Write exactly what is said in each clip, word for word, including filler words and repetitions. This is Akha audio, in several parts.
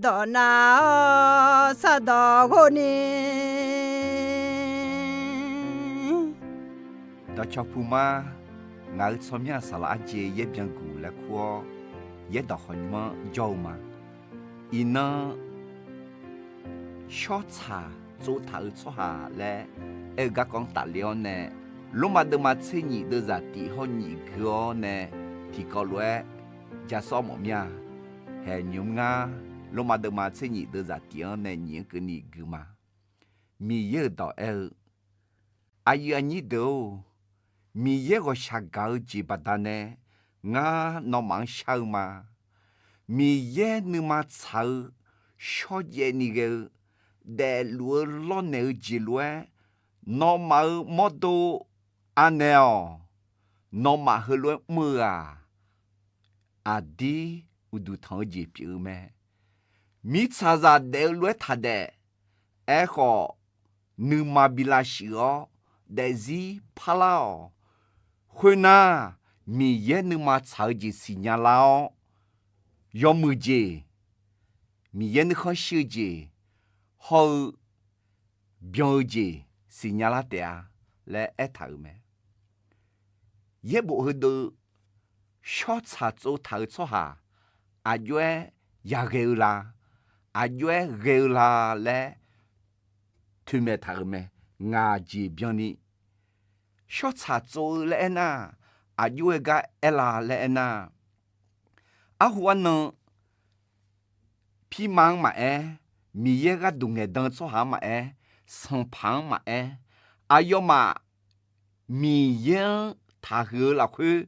dawq nav-awr sardawq ghov ni. Dawqcawq puq ma, ngaq-euq tsawrmyanr-aq saqlaq arjeq yaer byanguq laer kur-awr, yaerdawq khawqnymr-anr jawr-eu ma. Iqnan shawrtsaq tsovtaq-eu tsawrhaq laer aer-eu garkawv-anr tafle-awr nae, Lormav deuvma tser nyif deuvzaq tif hawr nyif gui-awr nae tiqkawv lof-aer ja sawr mawf mir-a. Haeq nymq-mr ngar, Lormav deuvma tser nyif deuvzaq tif-anr nae nyif-anr keuvni gui ma. Miqyaer-euq dawq aer-eu, Aqyuif aqnyir deuq-or, Miqyaer ghawqshaq gaq-eu jeq baqdanae ngar nawmaf-anr shar-eu ma. Miqyaer nuima tsaq-eu shawrjaev ni ghae-eu daefluf-eu lawrnaeq-eu jeq lof-aer, nawmaf-euq mawrdo anaeq-awq. Nawmaf heulof-aer mr-eu-aq, aqdir uqduq tanq-eu jeq pyeuf-eu mae. Mirtsaqzaq daef-eu lof-aer taqdaef. Aerkhawf, nuima bi lavshuif-awr daefzir parlar-awq. Khoernar, Miqyaer nuima tsaq-eu jeq siqnya lar-awr, yawmuiq jeq, Miqyaer nuikhanr shir-eu jeq hawr-eu byan-eu jeq siqnya lar taef-a laer aertaq-euq mae. Yaerbof heudeuv shawrtsaq tsovtaq-eu tsawrhaq aqjox-aer yaghae-eu la? Aqjox-aer ghae-eu la laer toeqmaeq taq-euq mae. Ngaq jeq byanni shawrtsaq tsov-eu laer aernar, aqjox-aer gar aer la laer aernar, arhu arnan pirma-anr maqaer, Miqyaer gharduq ngaeqdan-eu tsawrhaq-anr maqaer, sanqpaq-anr maqaer, aqyawfmaf Miqyaer-anr taqhuiq-eu lafkhoer,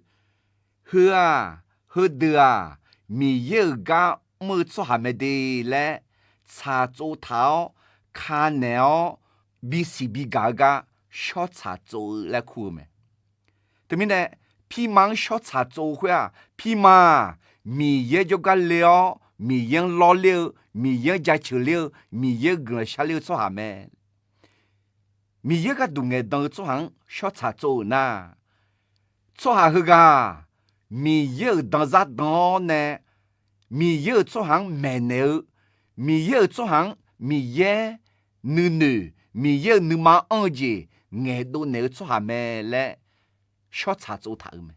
heu-aq, heudeuq-aq, Miqyaer-euq gar mr-eu tsawrhaq mae de laer tsaqtsov taq-awr, kanaeq-awr, bisiq bigaq-eu gar shawrtsaq tsov-eu laer kur-eu mae. Teumirnae, pirma-anr shawrtsaq tsov-eu khoer-aq, pirma-aq, Miqyaer jawrgar le-awr, Miqyaer-anr lawrler-eu, Miqyaer-anr jaceuq ler-eu, Miqyaer-euq guiqlanq sharler-eu tsawrhaq mae. Miqyaer gharduq ngaeqdan-eu tsawrhaq-anr shawrtsaq tsov-euq nar, tsawrhaq heughaq Miqyaer-euq danzar dan-awr nae, Miqyaer-euq tsawrhaq-anr maeqnaeq-eu, Miqyaer-euq tsawrhaq-anr Miqyaer nuinoeq, Miqyaer-euq nuima anr-eu jeq ngaeqdov naeq-eu tsawrhaq mae laer shawrtsaq tsov taq-euq mae.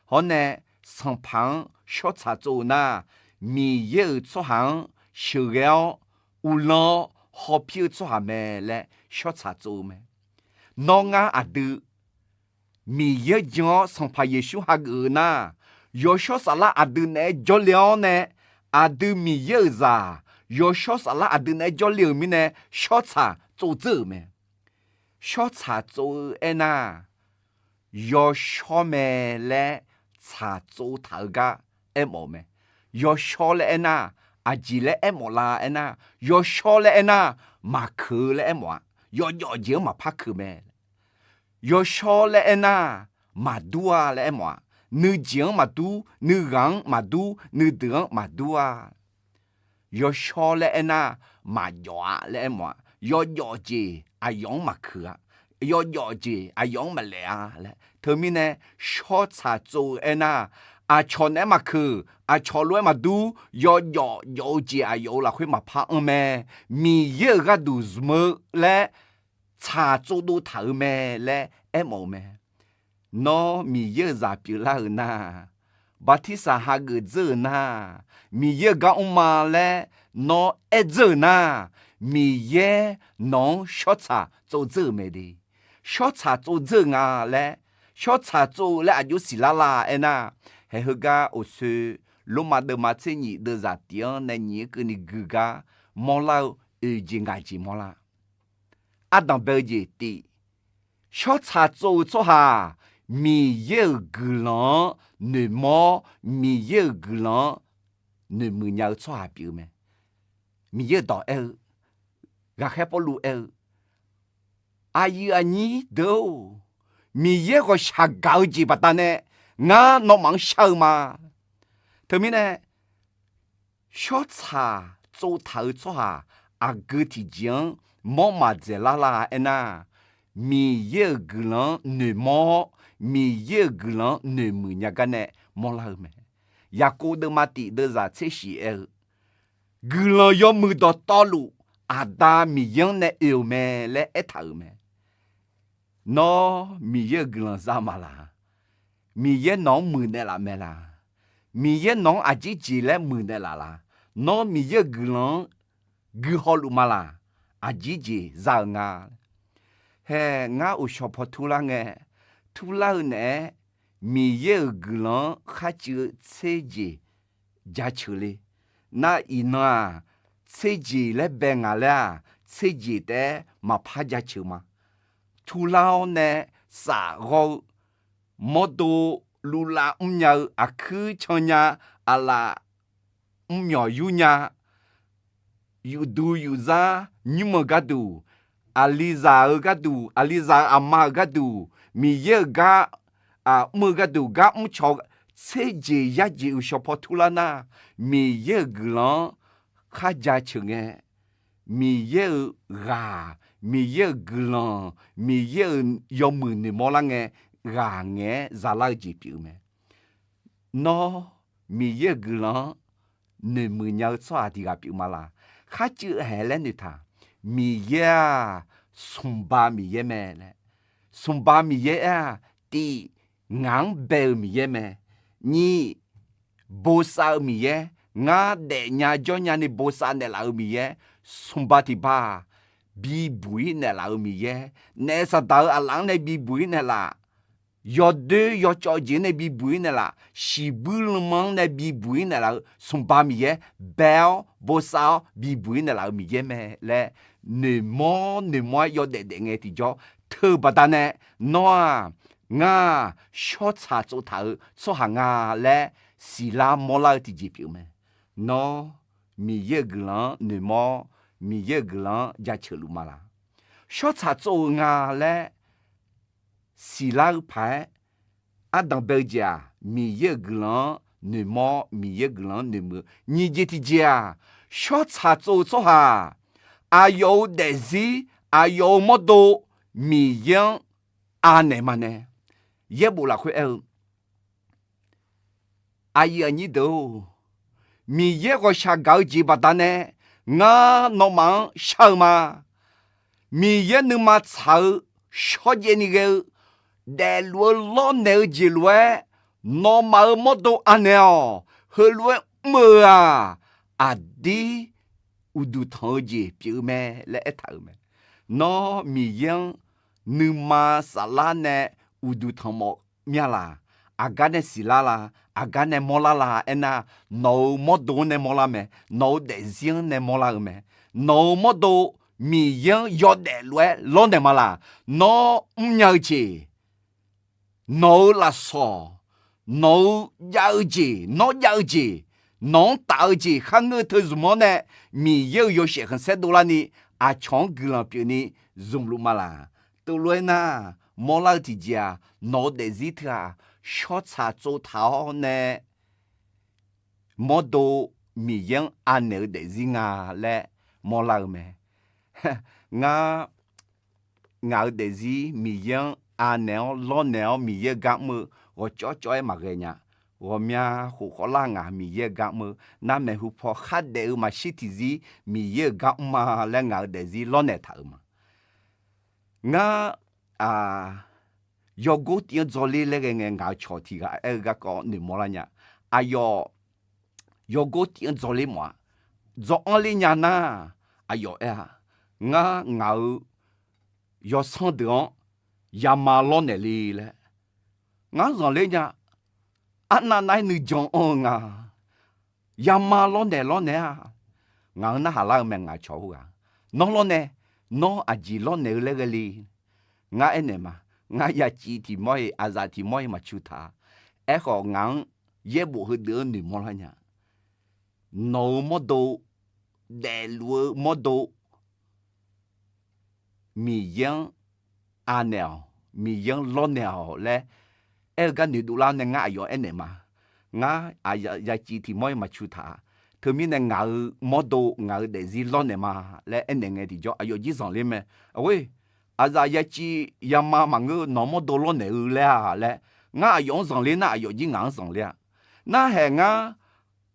Hawr nae, sanqpaq-anr shawrtsaq tsov-eu nar, Miqyaer-euq tsawrhaq-anr sheuqghae-awr, uvlanr-awr hawpir-eu tsawrhaq mae laer shawrtsaq tsov-eu mae. Nawr ngar aqdui Miqyaer jan-awr Sanqpaq Yeqsur hageuf-eu nar, yawshawr saflar aqdui naeq-aer jawrle-awr nae, aqdui Miqyaer-euq zaq, yawshawr saflar aqdui naeq-aer jawrle-euq mirnae shawrtsaq tsov dzeur-euq mae. Shawrtsaq tsov-eu aernar, yawshawr mae laer tsaq tsov taq-eu gar aermawf-eu mae. Yawshawr laer aernar, aqjeq laer aermawf la aernar, yawshawr laer aernar, maqkeuq-eu laer aermawf-a. Yawjawf jeq-anr maqpar keuq mae. Yawshawr laer aernar, maqdur-a laer aermawf-a. Nuijeq-anr maqdur, nuighaq-anr maqdur, nuideuq-anr maqdur-a. Yawshawr laer aernar, maqjawf-a laer aermawf-a. Yawjawf jeq aqyawf-anr maqkeuq-a. Yawjawf jeq aqyawf-anr maqlaef-a laer. Teumirnae, shawrtsaq tsov-eu aernar, aqcawq naeq-aer maqkeuq, aqcawq lof-aer maqdur, yawjawf jawf-eu jeq aqyawf-euq lafkhoer maqpar anr mae. Miqyaer-euq gharduq zmq-eu laer tsaq tsovdov taq-euq mae laer aermawf-eu mae. Nawr Miqyaer-euq zaq pyeuflar-euq nar, bartirsaq hageuf dzeur-euq nar, Miqyaer-euq gar mr ma laer nawr aer dzeur-euq nar, Miqyaer nawq-anr shawrtsaq tsov dzeur-euq mae de. Shawrtsaq tsov dzeur-euq nga laer, shawrtsaq tsov-eu laer aqjox siqlar la aernar, haeq heugar oqsoe Lormav deuvma tser nyif deuvzaq tif-anr nae nyif-anr keuvni gui gar mawrlar-eu oeq jeq ngaq jeq mawrlar. Ardanq bae-eu jeq tif, shawrtsaq tsov-eu tsawrhaq Miqyaer-euq guiqlanq-anr noeqmawr-awr, Miqyaer-euq guiqlanq-anr noeqmuiq nya-eu tsawrhaq pyeuf-eu mae. Miqyaer-euq dawq aer-eu, ghaqkhaer Pawrluv aer-eu, aqyuif aqnyir deuq-or, Miqyaer ghawqshaq gaq-eu jeq baqdanae ngar nawmaf-anr shar-eu ma. Teumirnae, shawrtsaq tsovtaq-eu tsawrhaq aqgeu tiqjeq-anr mawr maq dzaeqlar la aernar, Miqyaer-euq guiqlanq-anr noeqmawr-awr, Miqyaer-euq guiqlanq-anr noeqmuiq nya gar nae mawrlar-eu mae. Yaqkov deuvma tif deuvzaq tser shif aer-eu, guiqlanq yawmuiq dawqtawvluf Aqda Miqyaer-anr nae oe-euq mae laer aertaq-euq mae. Nawr Miqyaer-euq guiqlanq za ma laq? Miqyaer nawq-anr muiqnaeq laf mae laq? Miqyaer nawq-anr aqjeq jeq laer muiqnaeq laf laq? Nawr Miqyaer-euq guiqlanq-anr guihaw luf ma laq? Aqjeq jeq za-eu nga. Hae, ngar uqshawq paw turlar ngae, turlar-eu naeq-aer Miqyaer-euq guiqlanq-anr kharcuiv-eu tser jeq jaceuq le. Nar iqnan-aq, tser jeq laer bae ngaq laer-aq, tser jeq taef-aer maqpar jaceuq ma. Turlar-awr nae safghawr-eu mawrdo, luvlav mrnya-eu, aqkuir cannya, aqlaf mrmyawq yurnya, yufduq yufzar nymr-eu gharduq, aqlizaq-euq gharduq, aqlizaq-euq aqma-euq gharduq, Miqyaer-euq gar mr-eu gharduq, gar mrcawq, tser jeq yar jeq uqshawq paw turlar nar, Miqyaer-euq guiqlanq-anr kharjaceuq ngae, Miqyaer-euq ghaq, Miqyaer-euq guiqlanq, Miqyaer-euq yawmuiq noeqmawr lar ngae, ghaq ngaeq-aer zalar-eu jeq pyeuf-eu mae. Nawr Miqyaer-euq guiqlanq-anr noeqmuiq nya-eu tsawrhaq tiq ghaq pyeuf ma laq? Kharcuiv haeq laer noeqtaq. Miqyaer-aq, smqba Miqyaer mae laer. Smqba Miqyaer aer-aq, tif, ngaq-anr bae-eu Miqyaer mae. Nyiq, bosav-eu Miqyaer. Ngar daefnya jawrnya ni bosav naeqlaf-eu Miqyaer, smqba tiq ba bibuq-ir naeqlaf-eu Miqyaer, naef saqdaq-euq aqlaf-anr nae bibuq-ir naeqlaf, yawdoer yawcawv jeq-anr nae bibuq-ir naeqlaf, shiqbuir lanma-anr nae bibuq-ir naeqlaf-eu smqba Miqyaer, bae-awr bosav-awr bibuq-ir naeqlaf-eu Miqyaer mae laer noeqmawr noeqmawr-aer yawdaef daef ngae tiqjawr teu-eu baqdanae, nawr-aq, ngar-aq, shawr tsaq tsov taq-eu tsawrhaq nga laer siqlar mawrlar-eu tiqjeq pyeuf-eu mae. Nawr Miqyaer-euq guiqlanq-anr noeqmawr, Miqyaer-euq guiqlanq-anr jaceuq luf ma laq? Shawr tsaq tsov-eu nga laer siqlar-eu paq-aer, ardanq bae-eu jeq-aq, Miqyaer-euq guiqlanq-anr noeqmawr, Miqyaer-euq guiqlanq-anr noeqmuiq-eu. Nyiq jeq tiqjeq-aq, shawr tsaq tsov-eu tsawrhaq, aqyawf-euq daefzir, aqyawf-euq mawrdo, Miqyaer-anr anaeq ma nae. Yaerbof lafkhoer aer-eu, aqyuif aqnyir deuq-or, Miqyaer ghawqshaq gaq-eu jeq baqdanae, ngar nawmaf-anr shar-eu ma. Miqyaer nuima tsaq-eu shawrjaev ni ghae-eu daefluf-eu lawrnaeq-eu jeq lof-aer, nawmaf-euq mawrdo anaeq-awq. Heulof-aer mr-eu-aq, aqdir uqduq tanq-eu jeq pyeuf-eu mae laer aertaq-euq mae. Nawr Miqyaer-anr nuima saflar nae uqduq tanq mawf mya laq? Aqgar nae siqlar la? Aqgar nae mawrlar la? Aernar, nawq-euq mawrdo-anr nae mawrlar mae. Nawq-euq daefzir-anr nae mawrlar-eu mae. Nawq-euq mawrdo Miqyaer-anr yawdaef lof-aer lawrnaeq ma laq? Nawr mrnya-eu jeq, nawq-euq lafsawq, nawq-euq jav-eu jeq, nawr jav-eu jeq, nawq-anr taf-eu jeq kharngeur-eu teu zmq-anr nae Miqyaer-euq yawshaef khanqsaer dovlarni aqcawq-anr guiqlanq pyeufni zmqluf ma laq? Teulof-aer nar, mawrlar-eu tiqjeq-aq, nawq-euq daefzir teu-aq, shawr tsaq tsov taq-awr nae mawrdo Miqyaer-anr anaeq-eu daefzir nga laer mawrlar-eu mae. Ngar, ngaq-euq daefzir Miqyaer-anr anaeq-awr lawrnaeq-awr Miqyaer-eu gar mr-eu ghawqcawv cawv-aer maqghae nya. Ghawqmya khof khawvlar ngaq Miqyaer-eu gar mr-eu, narmaeq hu paw khardaef-eu maqshir tiqzir Miqyaer-euq gar mr ma laer ngaq-euq daefzir lawrnaeq taq-euq ma. Ngar, aq, yawgor tiv-anr dzawrler laer ghae ngae ngaq-euq cawq tiq ghaq aer-eu garkawv noeqmawr lar nya. Aqyawf yawgor tiv-anr dzawrler mawf-a. Dzawr-anr ler nya nar, aqyawf aer-a, ngar ngaq-euq yawsanr deuq-anr yama lawrnaeq le laer. Ngar-anr zanqler nya. Arnav nav-aer nuijan anr-eu nga. Yama lawrnaeq lawrnaeq-a. Ngaq-anr narhaq lar-eu mae, ngaq cawq-eu ghaq. Nawr lawrnaeq, nawr aqjeq lawrnaeq-eu laer ghae le. Ngar aernaeq ma. Ngar yaciv tiq mawr-iq, aqzaf tiq mawr-iq maqcu taq-a. Aerkhawf ngaq-anr yaerbof heudeuq-anr noeqmawr lar nya. Nawq-euq mawrdo, daefluf-eu mawrdo, Miqyaer-anr anaeq-awq, Miqyaer-anr lawrnaeq-awq laer aer-eu gar noeqdov lar nae ngar aqyawf aernaeq ma. Ngar aqyawf yaciv tiq mawr-iq maqcu taq-a. Teumirnae ngaq-euq mawrdo, ngaq-euq daefzir lawrnaeq ma laer aernaeq ngae tiqjawr aqyawf jir zanqler mae. Aqghoer, aqzaf yaciv yama maqngeur-eu nawq-euq mawrdo lawrnaeq-eu laer-a laer, ngar aqyawf-anr zanqler nar aqyawf jir ngaq-anr zanqler-a. Narhaq ngar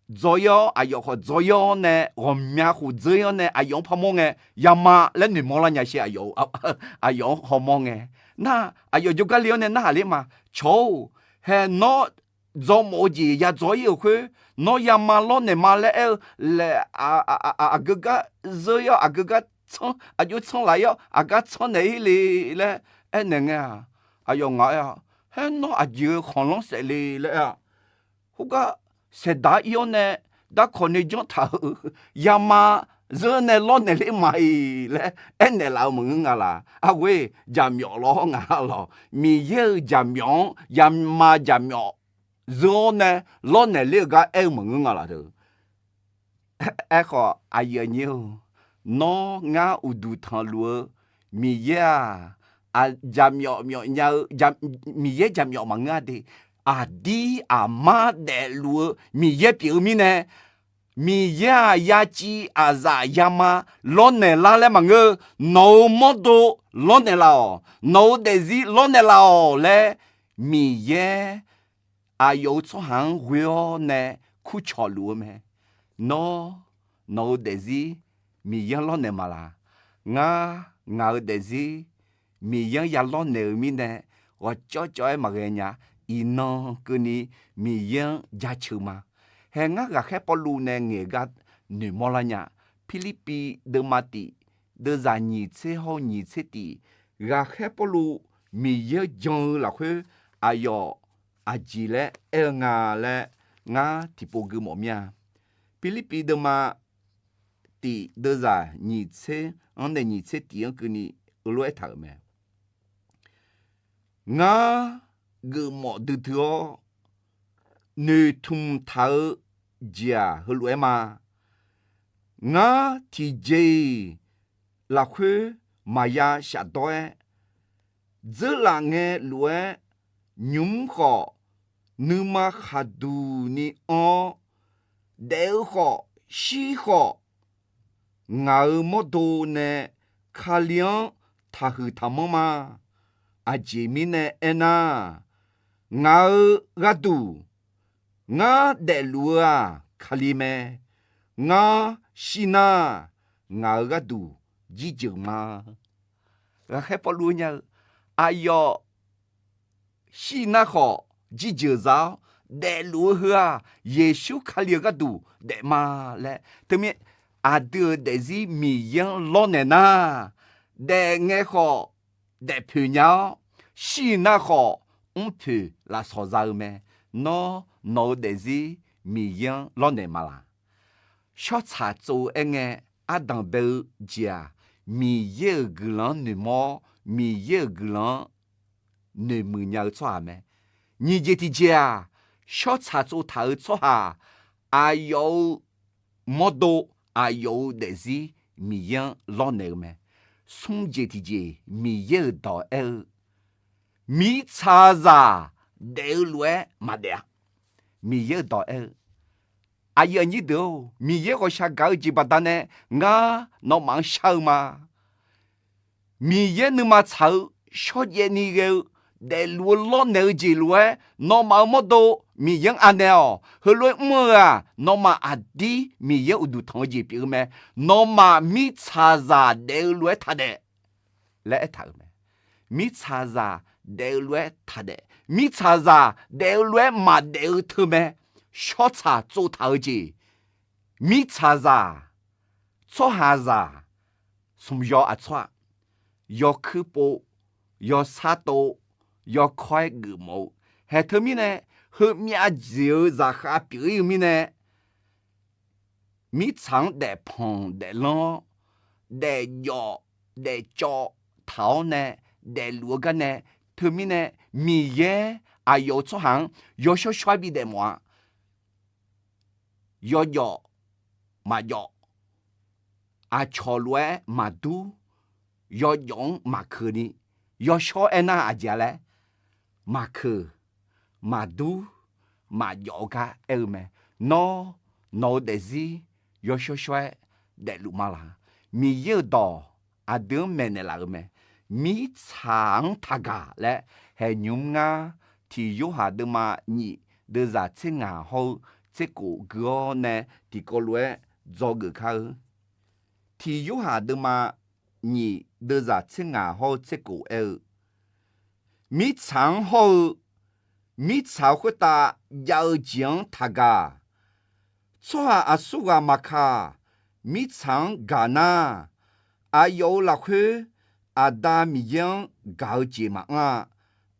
dzaw-ir-awr, aqyawf khawf dzaw-ir-awr nae, ghawqmya khof dzeur-ir-awr nae aqyawf-anr parmawr ngae, yama laer noeqmawr lar nya sher, aqyawf-anr hawmawr ngae. Nar, aqyawf jawrgar le-awr nae narhaq ler ma. Cawq-or, hae nawr dzawmawf-eu jeq yadzaw-ir-euq khoer, nawr yama lawrnaeq ma laer aer-eu laeq, aqgeugar zeur-ir-awr, aqgeugar tsanr, aqjox tsanr laf-ir-awr, aqgar tsanr naeq-ir le laer aernaeq ngae-aq, aqyawf ngaq-aer-a, haer nawr aqjeq-eu khanqlanr saef le laer aer-a. Khoergar saeqdaq-ir-awr nae darkawq nae janr taq-euq yama zeur nae lawrnaeq ler ma-iq laer aernaeq laf-eu maqngeur nga laq. Arghoer jaqmyawf lawr nga lawq. Miqyaer-euq jaqmyawf-anr yama jaqmyawf zeur-awr nae lawrnaeq ler-eu gar aer-eu maqngeur nga laq deuq. Aerkhawf aqyuif aqnyir-or, nawr ngar uqduq tanqluf-eu Miqyaer-aq, jaqmyawf myawf nya-eu, Miqyaer jaqmyawf maqngeur-a de. Aqdir aqmar daefluf-eu Miqyaer pyeuf-eu mirnae, Miqyaer-aq yaciv aqzaf yama lawrnaeq lar laer maqngeur. Nawq-euq mawrdo lawrnaeq laf-awq. Nawq-euq daefzir lawrnaeq laf-awq laer Miqyaer aqyawf-euq tsawrhaq-anr ghoe-awr nae kurcawq luf-eu mae. Nawr, nawq-euq daefzir Miqyaer-anr lawrnaeq ma laq? Ngar, ngaq-euq daefzir Miqyaer-anr ya lawrnaeq-euq mirnae, ghawqcawv cawv-aer maqghae nya. Iqnan keuvni Miqyaer-anr jaceuq ma. Hae ngar ghaqkhaer Pawrluv nae ngaeq gar noeqmawr lar nya. Pirlirpiv deuvma tif, deuvzaq nyiq tser hawr-eu nyiq tser tif, ghaqkhaer Pawrluv Miqyaer-anr jan-eu lafkhoer aqyawf aqjeq laer aer-eu nga laer ngar tiqpov gui mawf mir-a. Pirlirpiv deuvma tif deuvzaq nyiq tser-anr nae nyiq tser tif-anr keuvni heulof-aer aertaq-euq mae. Ngar geufmawf duidui-awr noeqtmq taq-eu jeq-aq heulof-aer ma. Ngar tiqjeq-iq lafkhoer maqya shafdawr-aer, dzeurlaf ngae lof-aer nymq-mr khawf, nuima khaqduq ni anr-awr, daef-eu khawf shir khawf, ngaq-euq mawrdo nae Kali-anr taqhuiq taqmanr ma. Aqjeq mirnae aernar, ngaq-euq gharduq ngar daefluf-eu-aq Kali mae. Ngar shir nar, ngaq-euq gharduq jirjeuq ma. Ghaqkhaer Pawrluv nya-eu, aqyawf shir nar khawf jirjeuq za-awr, daefluf-eu heu-aq Yeqsur Kali-euq gharduq daef ma laer. Teumirnae aqdui-euq daefzir Miqyaer-anr lawrnaeq nar, daef ngae khawf daefpoeq nya-awr, shir nar khawf mrpoeq lafsawq za-eu mae. Nawr, nawq-euq daefzir Miqyaer-anr lawrnaeq ma laq? Shawrtsaq tsov-eu aerngae, ardanq bae-eu jeq-aq, Miqyaer-euq guiqlanq-anr noeqmawr-awr, Miqyaer-euq guiqlanq-anr noeqmuiq nya-eu tsawrhaq mae. Nyiq jeq tiqjeq-aq, shawrtsaq tsovtaq-eu tsawrhaq aqyawf-euq mawrdo, aqyawf-euq daefzir Miqyaer-anr lawrnaeq-eu mae. Smr jeq tiqjeq, Miqyaer-euq dawq aer-eu, mirtsaqzaq daef-eu lof-aer maqdaef-a. Miqyaer-euq dawq aer-eu, aqyuif aqnyir deuq-or, Miqyaer ghawqshaq gaq-eu jeq baqdanae ngar nawmaf-anr shar-eu ma. Miqyaer nuima tsaq-eu shawrjaev ni ghae-eu daefluf-eu lawrnaeq-eu jeq lof-aer nawmaf-euq mawrdo Miqyaer-anr anaeq-awq. Heulof-aer mr-eu-aq, nawmaf aqdir Miqyaer uqduq tanq-eu jeq pyeuf-eu mae. Nawmaf mirtsaqzaq daef-eu lof-aer taqdaef laer aertaq-euq mae. Mirtsaqzaq daef-eu lof-aer taqdaef. Mirtsaqzaq daef-eu lof-aer maqdaef-eu teumae. Shawrtsaq tsovtaq-eu jeq, mirtsaqzaq, tsawrhaqzaq, smq yaw aqtsawr-aq, yawkuir pov, yawsar tov, yawkawr-aer geufmawf-eu. Haeq teumirnae, heumyav jeq-eu zaqkhav pyeuf-ir-eu mirnae, mirtsaq-anr daefpanq daeflanr-awr, daefjawf daefcawv taq-awr nae daefluf-eu garnae, teumirnae Miqyaer aqyawf-euq tsawrhaq-anr yawshawr shawr-aer bidaef mawf-a. Yawjawf maqjawf, aqcawq lof-aer maqdur, yawjawf-anr maqkeuq ni, yawshawr aernar aqjeq-a laer, maqkeuq, maqdur, maqjawf-eu gar aer-eu mae. Nawr, nawq-eu daefzir yawshawr shawr-aer daefluf ma laq? Miqyaer-euq dawq aqdui-anr maeqnaeq laf-euq mae. Mirtsaq-anr taqgaq laer, haeq nymr ngar, tiq Yorhaq deuvma nyif deuvzaq tser ngaq hawr-eu tser kof gui-awr nae tiqkawv lof-aer dzawgeuf kar-eu. Tiq Yorhaq deuvma nyiq deuvzaq tser ngaq hawr-eu tser kof aer-eu, mirtsaq-anr hawr-eu mirtsaq-euq khoertav jav-eu jeq-anr taqgaq. Tsawrhaq aqsurghaq maqkaq, mirtsaq-anr gaq nar, aqyawf-euq lafkhoer Aqda Miqyaer-anr gaq-eu jeq maqanr-a.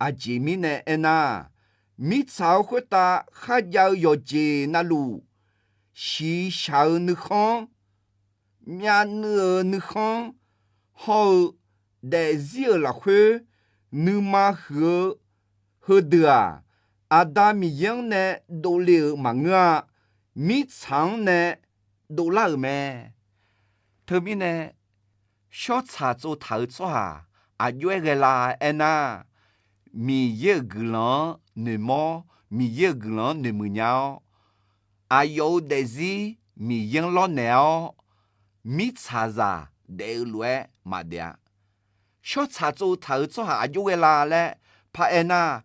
Aqjeq mirnae aernar, mirtsaq-euq khoertav kharjav-eu yawqjeq navluf, shiqshaq-eu nuikhanr, myavnuiv-euq nuikhanr hawr-eu daefzir-euq lafkhoer nuima huiq-eu heudeuq-aq, Aqda Miqyaer-anr nae dovle-euq maqngeur-a. Mirtsaq-anr nae dovlar-euq mae. Teumirnae, shawrtsaq tsovtaq-eu tsawrhaq aqjox-aer ghae la aernar, Miqyaer-euq guiqlanq-anr noeqmawr, Miqyaer-euq guiqlanq-anr noeqmuiq nya-awr, aqyawf-euq daefzir Miqyaer-anr lawrnaeq-awr, mirtsaqzaq daef-eu lof-aer maqdaef-a. Shawrtsaq tsovtaq-eu tsawrhaq aqjox ghae la laer paraer nar,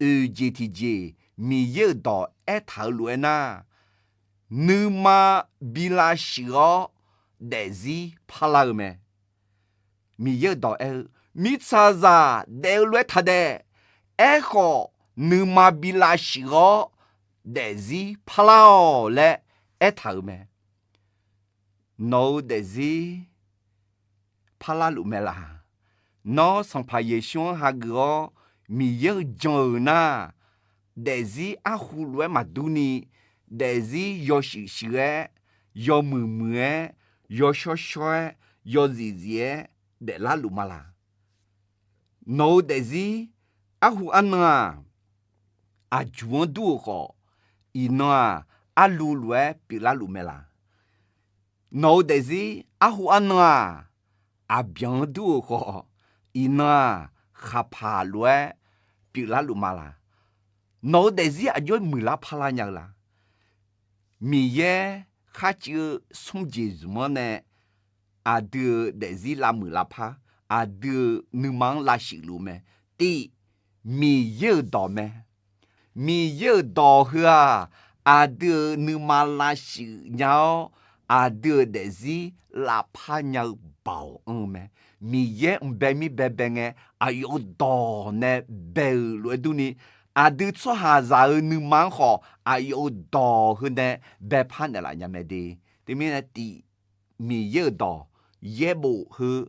oeq jeq tiqjeq Miqyaer-euq dawq aertaq-eu lof-aer nar, nuima bi lavshuif-awr daefzir parlar-eu mae. Miqyaer-euq dawq aer-eu, mirtsaqzaq daef-eu lof-aer taqdaef. Aerkhawf, nuima bi lavshuif-awr daefzir parlar-awq laer aertaq-euq mae. Nawq-euq daefzir parlar luf mae laq? Nawr Sanqpaq Yeqsur-anr hageuf-awr Miqyaer-euq jan-euq nar, daefzir arhu lof-aer maqdur ni, daefzir yawshuif shuif-aer, yawmuiq muiq-aer, yawshawr shawr-aer, yawzif zif-aer daeflar luf ma laq? Nawq-euq daefzir arhu arnan-aq, aqjuq-anr dur-euq khawf, iqnan-aq, arlu lof-aer pyeuflar luf mae laq? Nawq-euq daefzir arhu arnan-aq, aqbyanq-anr dur-euq khawf, iqnan-aq, khaqpaq lof-aer pyeuflar luf ma laq? Nawq-euq daefzir aqjox-aer muiqlar parlar nya-eu laq? Miqyaer kharcuiv-eu smr jeq zmq-anr nae aqdui-euq daefzir lavmuiq lavpar, aqdui-euq nuima-anr lavshuif luf mae. Tiv, Miqyaer-euq dawq mae. Miqyaer-euq dawq heu-aq, aqdui-euq nuima lavshuif nya-awr, aqdui-euq daefzir lavpar nya-eu baoq anr-eu mae. Miqyaer mq bae mir bae bae ngae, aqyawf-euq dawq nae bae-euq lof-aer durni, aqdui tsawrhaqzaq-euq nuima-anr khawf aqyawf-euq dawq heu nae baepar naeqlaf nya mae de. Teumirnae tiv, Miqyaer-euq dawq yaerbof heu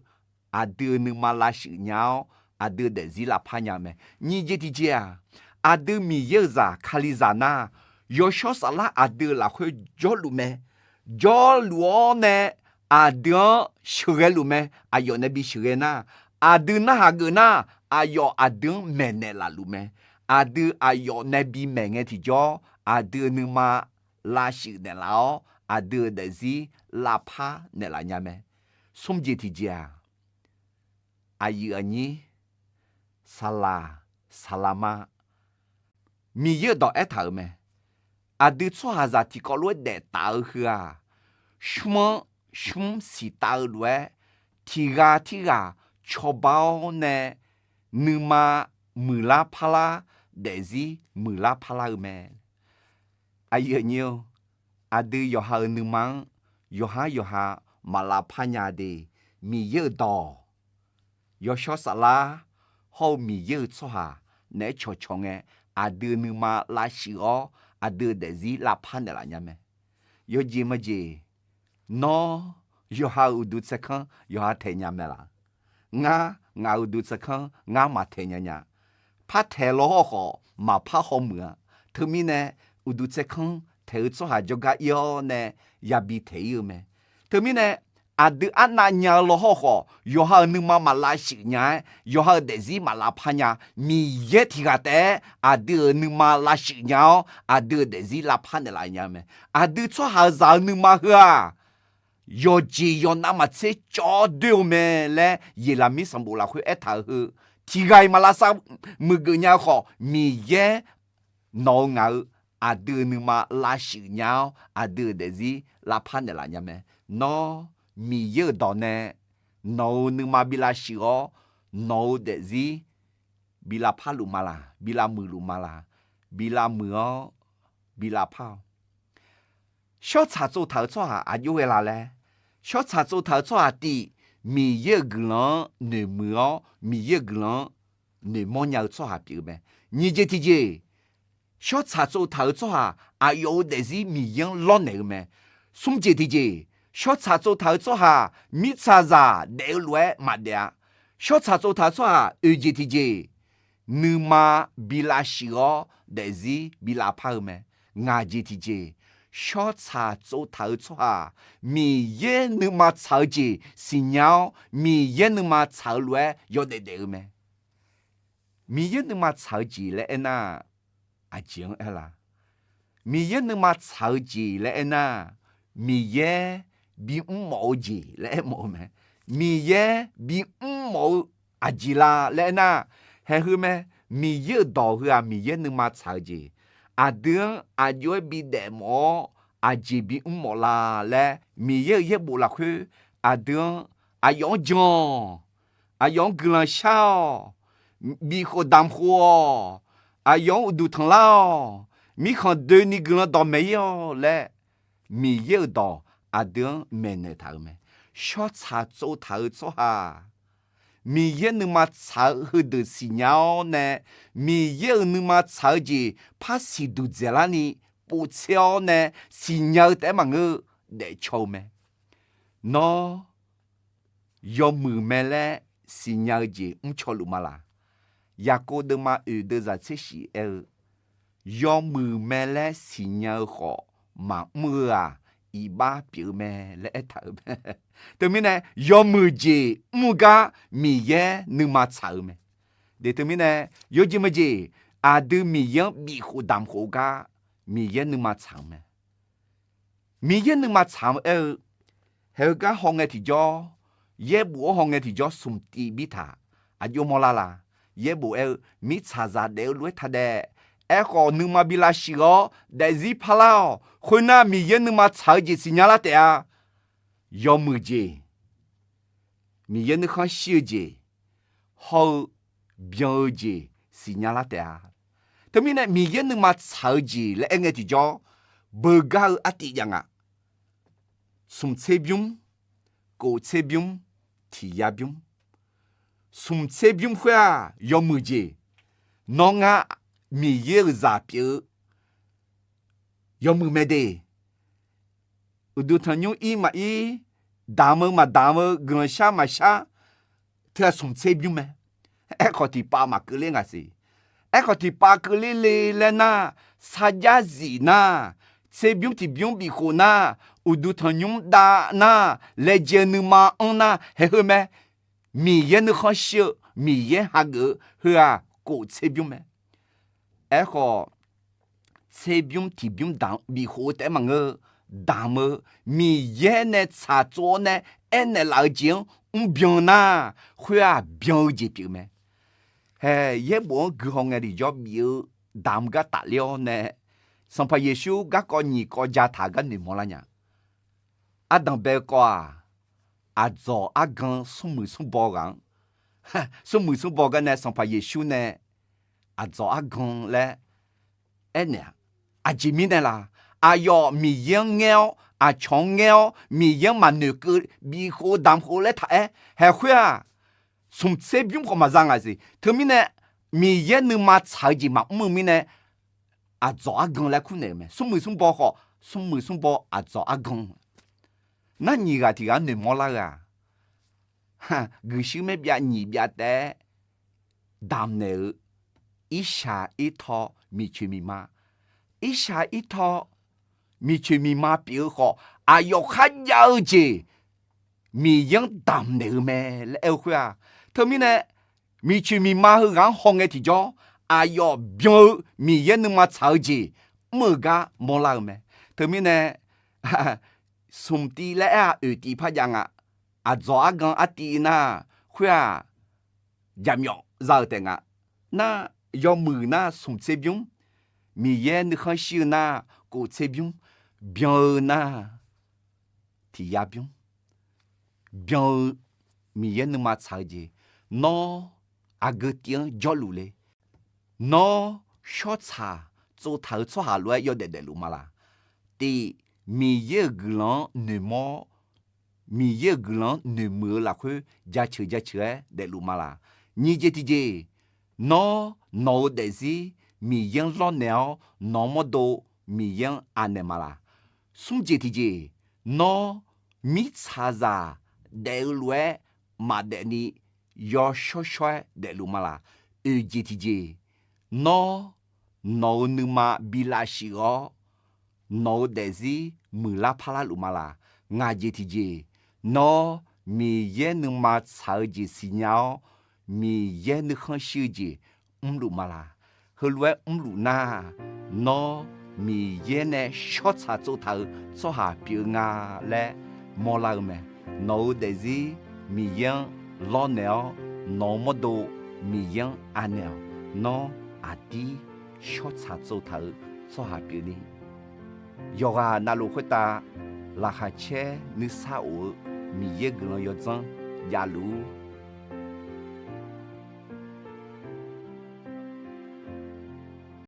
aqdui-euq nuima lavshuif nya-awr, aqdui-euq daefzir lavpar nya-eu mae. Nyiq jeq tiqjeq-aq, aqdui Miqyaer-euq zaq Kalizaq nar, yawshawr saflar aqdui-euq lafkhoer jawrluf mae. Jawrluf-awr nae aqdui-anr sheuqghae luf mae. Aqyawf nae bi sheuqghae nar, aqdui narhaq geuf nar, aqyawf aqdui-anr maeqnaeq laf luf mae. Aqdui aqyawf nae bimaeq ngae tiqjawr, aqdui-euq nuima lavshuif naeqlaf-awr, aqdui-euq daefzir lavpar naeqlaf nya mae. Smr jeq tiqjeq-aq, aqyuif aqnyir, saqlaq saqlaq ma, Miqyaer-euq dawq aertaq-euq mae. Aqdui tsawrhaqzaq tiqkawv lof-aer daef taf-eu heu-aq, shmr-anr shmr siqtav-eu lof-aer, tiq ghaq tirghaq cawba-awr nae nuima muiqlar parlar, daefzir muiqlar parlar-eu mae. Aqyuif aqnyir-or, aqdui yawqha-euq nuima-anr yawqhar yawqha maq lavpar nya de. Miqyaer-euq dawq, yawshawr saflar hawr-eu Miqyaer-euq tsawrhaq naeq-aer cawqcawq ngae, aqdui nuima lavshuif-awr aqdui-euq daefzir lavpar naeqlaf nya mae. Yawjeq majeq, nawr yawqha-euq uqduq tsaerkanr yawqha taeq nya mae laq? Ngar, ngaq-euq uqduq tsaerkanr ngar maqtaeq nya nya. Par taeq law hawr khawf maqpar hawmuiq-a. Teumirnae uqduq tsaerkanr taeq-eu tsawrhaq jawrgar ir-awr nae yabi taeq ir-eu mae. Teumirnae aqdui arnav nya-eu law hawr khawf, yawqha-euq nuima maq lavshuif nya-aer, yawqha-euq daefzir maq lavpar nya. Miqyaer tiq ghaq taef-aer aqdui-euq nuima lavshuif nya-awr, aqdui-euq daefzir lavpar naeqlaf nya-eu mae. Aqdui tsawrhaqzaq-euq nuima heu-aq, yawqjeq yawqnav maqtser cawv doer-eu mae laer Yeqlaqmir sanqbof lafkhoer aertaq-euq heu, tiq ghaq-iq maq lavsav muiqgeuf nya-eu khawf, Miqyaer nawq-eu ngaq-eu aqdui-euq nuima lavshuif nya-awr, aqdui-euq daefzir lavpar naeqlaf nya mae. Nawr Miqyaer-euq dawq nae nawq-euq nuima bi lavshuif-awr, nawq-euq daefzir bi lavpar luf ma laq? Bi lavmuiq luf ma laq? Bi lavmuiq-awr bi lavpar-awq. Shawrtsaq tsovtaq-eu tsawrhaq aqjox ghae la laer, shawrtsaq tsovtaq-eu tsawrhaq tiv, Miqyaer-euq guiqlanq-anr noeqmuiq-awr, Miqyaer-euq guiqlanq-anr noeqmawr nya-eu tsawrhaq pyeuf-eu mae. Nyiq jeq tiqjeq, shawrtsaq tsovtaq-eu tsawrhaq aqyawf-euq daefzir Miqyaer-anr lawrnaeq-eu mae. Smr jeq tiqjeq, shawrtsaq tsovtaq-eu tsawrhaq mirtsaqzaq daef-eu lof-aer maqdaef-a. Shawrtsaq tsovtaq-eu tsawrhaq oeq jeq tiqjeq, nuima bi lavshuif-awr daefzir bi lavpar-eu mae. Ngaq jeq tiqjeq, shawrtsaq tsovtaq-eu tsawrhaq Miqyaer nuima tsaq-eu jeq siqnya-awr, Miqyaer nuima tsaq-eu lof-aer yawdaef daef-eu mae. Miqyaer nuima tsaq-eu jeq laer aernar, aqjeq-anr aer la? Miqyaer nuima tsaq-eu jeq laer aernar, Miqyaer bimr mawf-eu jeq laer aermawf-eu mae. Miqyaer bimr mawf-eu aqjeq la laer aernar, haeq heu mae. Miqyaer-euq dawq heu-aq, Miqyaer nuima tsaq-eu jeq, aqdui-anr aqjox-aer bidaef mawf-awr aqjeq bimr mawf la laer, Miqyaer-euq yaerbof lafkhoer aqdui-anr, aqyawf-anr jan-awq, aqyawf-anr guiqlanq shar-awq, bifkhof damqkhof-awq, aqyawf-anr uqduq tanqlar-awq, mirkhanq doeni guiqlanq dawqmaeq ir-awq laer, Miqyaer-euq dawq aqdui-anr maeqnaeq taq-euq mae. Shawrtsaq tsovtaq-eu tsawrhaq Miqyaer nuima tsaq-eu heudeuq siqnya-awr nae, Miqyaer-euq nuima tsaq-eu jeq par siqduq dzaeqlarni povtser-awr nae siqnya-eu taef-aer maqngeur, daefcaw-eu mae. Nawr yawmuiq mae laer siqnya-eu jeq mrcaw luf ma laq? Yaqkov deuvma oeq deuvzaq tser shif aer-eu, yawmuiq mae laer siqnya-eu khawf maqmr-eu-aq, iqbax pyeuf-eu mae laer aertaq-euq mae. Teumirnae yawmuiq jeq mr-eu gar Miqyaer nuima tsaq-eu mae. Teumirnae yawjeq meujeq, aqdui Miqyaer-anr bifkhof damqkhof-eu gar Miqyaer nuima tsaq-eu mae. Miqyaer nuima tsaq-eu aer-eu, haeq-eu gar hawngae tiqjawr, yaerbof-anr hawngae tiqjawr smq tiv bir taq, aqjox mawrlar la? Yaerbof aer-eu, mirtsaqzaq daef-eu lof-aer taq daef. Aerkhawf nuima bi lavshuif-awr daefzir parlar-awq. Khoernar Miqyaer nuima tsaq-eu jeq siqnya lar taef-a. Yawmuiq jeq, Miqyaer nuikhanr shir-eu jeq, hawr-eu byan-eu jeq siqnya lar taef-a. Teumirnae Miqyaer nuima tsaq-eu jeq laer aer ngae tiqjawr, beugar-eu artiv jav nga. Smq tser bymr, kof tser bymr, tiq yar bymr. Smq tser bymr khoer-aq yawmuiq jeq. Nawr ngar Miqyaer-euq zaq pyeuf-eu yawmuiq mae de. Uqduq tanqnymr ir maqir, damq-eu maqdamq-eu, guiqlanq shar maqshar, teu-aq smq tser bymr mae. Aerkhawf tiqpav maqkeuvler ngaq siq. Aerkhawf tiqpav keuvler le laer nar, sarjax zif nar, tser bymr tiq bymr bifkhof nar, uqduq tanqnymr dav nar, laejae nuima anr nar, haeq heu mae. Miqyaer nuikhanr shir-eu, Miqyaer hageuf-eu heu-aq kof tser bymr mae. Aerkhawf, tser bymr tiq bymr damq bifkhof-eu taef-aer maqngeur, damq-eu, Miqyaer nae tsaqtsov-awr nae aernaeq laf-eu jeq-anr mrbyan nar, khoer-aq byan-eu jeq pyeuf mae. Hae, yaerbof-anr guihaw ngae tiqjawr bif-eu damq gar tafler-awr nae, Sanqpaq Yeqsur garkawv nyiq kawv ja taq-eu gar noeqmawr lar nya. Ardanq bae-eu kawv-aq, aqdzawq argan smrmuiq smrbaw ghaq-anr, smrmuiq smrbaw gar nae Sanqpaq Yeqsur nae aqdzawq argan laer aernaeq-a. Aqjeq mirnae la? Aqyawf Miqyaer-anr ngaer-awr, aqcawq-anr ngaer-awr, Miqyaer-anr maqnoeq keuv bifkhof damq khof laer taq-aer haeq khoer-aq, smq tser bymr khawf maqza ngaq siq. Teumirnae Miqyaer nuima tsaq-eu jeq maqmr-eu mirnae, aqdzawq argan laer kurnaeq-eu mae. Smrmuiq smrbaw khawf, smrmuiq smrbaw aqdzawq argan. Nar nyiq ghaq tiq ghaq-anr noeqmawr lar-eu-aq, guiqshuir maer byav nyiq byav taef-aer damqnaeq-eu, irshaq irtaw miqcoeq miqma, irshaq irtaw miqcoeq miqma pyeuf-eu khawf, aqyawf kharjav-eu jeq Miqyaer-anr damqnaeq-eu mae laer aer-eu khoer-aq, teumirnae miqcoeq miqma heughaq-anr hawngae tiqjawr, aqyawf byan-eu Miqyaer nuima tsaq-eu jeq mr-eu gar mawrlar-eu mae. Teumirnae smq tiv laer aer-aq oeq tiv par jav nga. Aqdzawq argan artiv nar, khoer-aq jaqmyawf za-euq taef nga. Nar, yawmuiq nar smq tser bymr, Miqyaer nuikhanr shir-eu nar kof tser bymr, byan-eu nar tiq yar bymr, byan-eu Miqyaer nuima tsaq-eu jeq, nawr aqgeu tiv-anr jawrluf le. Nawr shawrtsaq tsovtaq-eu tsawrhaq lof-aer yawdaef daefluf ma laq? Tiv, Miqyaer-euq guiqlanq-anr noeqmawr-awr, Miqyaer-euq guiqlanq-anr noeqmuiq-eu lafkhoer jaceuq jaceuq-aer daefluf ma laq. Nyiq jeq tiqjeq, nawr, nawq-eu daefzir Miqyaer-anr lawrnaeq-awr, nawq-eu mawrdo Miqyaer-anr anaeq ma laq. Smr jeq tiqjeq, nawr, mirtsaqzaq daef-eu lof-aer maqdaef ni yawshawr shawr-aer daefluf ma laq. Oeq jeq tiqjeq, nawr, nawq-eu nuima bi lavshif-awr, nawq-eu daefzir muiqlar parlar luf ma laq. Ngaq jeq tiqjeq, nawr, Miqyaer nuima tsaq-eu jeq siqnya-awr, Miqyaer nuikhanr shir-eu jeq mrluf ma laq. Heulof-aer mrluf nar, nawr, Miqyaer nae shawr tsaq tsov taq-eu tsawrhaq pyeuf-eu nga laer mawrlar-eu mae. Nawq-eu daefzir Miqyaer-anr lawrnaeq-awr, nawq-eu mawrdo Miqyaer-anr anaeq-awq. Nawr, aqdir shawr tsaq tsov taq-eu tsawrhaq pyeufni, yawqghaq navluf khoertav laqkhaq caer nuisar of-eu Miqyaer guiqlanq yawdzanr javluf-ur.